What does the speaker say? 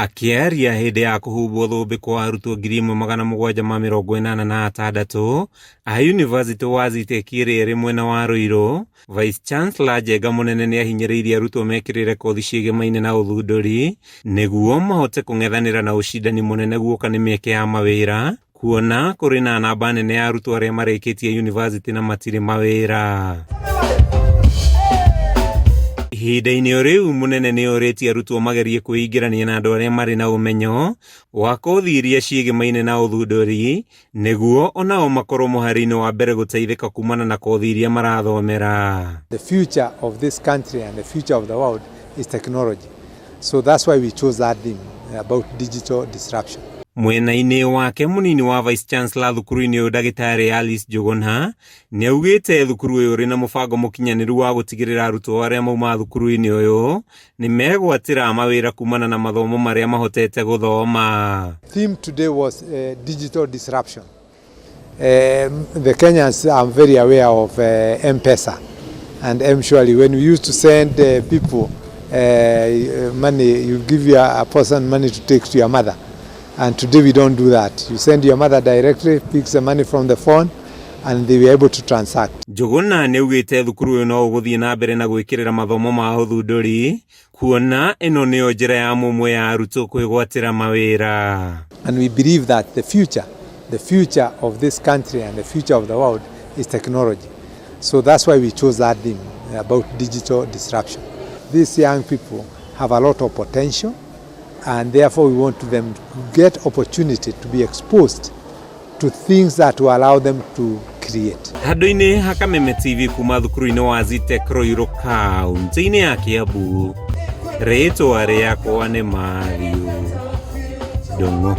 Akĩaria hĩndĩ ya kũhumbwo thũmbĩ kwa arutwo 1786 a yunivasĩtĩ wa Zetech ĩrĩa ĩrĩ mwena wa Ruiru, Vice Chancellor Njenga Mũnene nĩahinyĩrĩirie arutwo mekĩrĩre kothi ciĩgemaine na ũthundũri nĩguo mahote kũng'ethanĩra na ũcindani mũnene guoka nĩ mĩeke ya mawĩra kuona kũrĩ na namba nene ya arutwo arĩa marĩkĩtie yunivasĩtĩ na matirĩ mawĩra. Ihinda-inĩ o rĩu Mũnene nĩ orĩtie arutwo magerie kwĩingĩrania na andũ arĩa marĩ na ũmenyo wa kothi iria ciĩgemaine na ũthundũri nĩguo onao makorwo mũhari-inĩ wa mbere gũteithĩka kumana na kothi iria marathomera. The future of this country and the future of the world is technology. So that's why we chose that theme about digital disruption. Mwena-inĩ wake mũnini wa Vice Chancellor thukuru-inĩ ũyũ ndagĩtarĩ Alice Njũgũna nĩ augĩte thukuru ũyũ ũrĩ na mũbango mũkinyanĩru wa gũtigĩrĩra arutwo arĩa mauma thukuru-inĩ ũyũ nĩ megwatĩra mawĩra kumana na mathomo marĩa mahotete gũthoma. Theme today was digital disruption. The Kenyans are very aware of M-Pesa and M-Shwari. When we used to send people money, you give a person money to take to your mother. And today we don't do that. You send your mother directly, picks the money from the phone, and they were able to transact. Njũgũna nĩ augĩte thukuru ũyũ no ũgũthiĩ na mbere na gwĩkĩrĩra mathomo ma ũthundũri kuona ĩno nĩyo njĩra ya mũmwe ya arutwo kwĩgwatĩra mawĩra. And we believe that the future of this country and the future of the world is technology. So that's why we chose that theme about digital disruption. These young people have a lot of potential, and therefore we want them to get opportunity to be exposed to things that will allow them to create. Handũ-inĩ ha Kameme TV kuma thukuru-inĩ wa Zetech Ruiru kaunti-inĩ ya Kiambu, rĩtwa rĩakwa nĩ Matthew Ndung'u.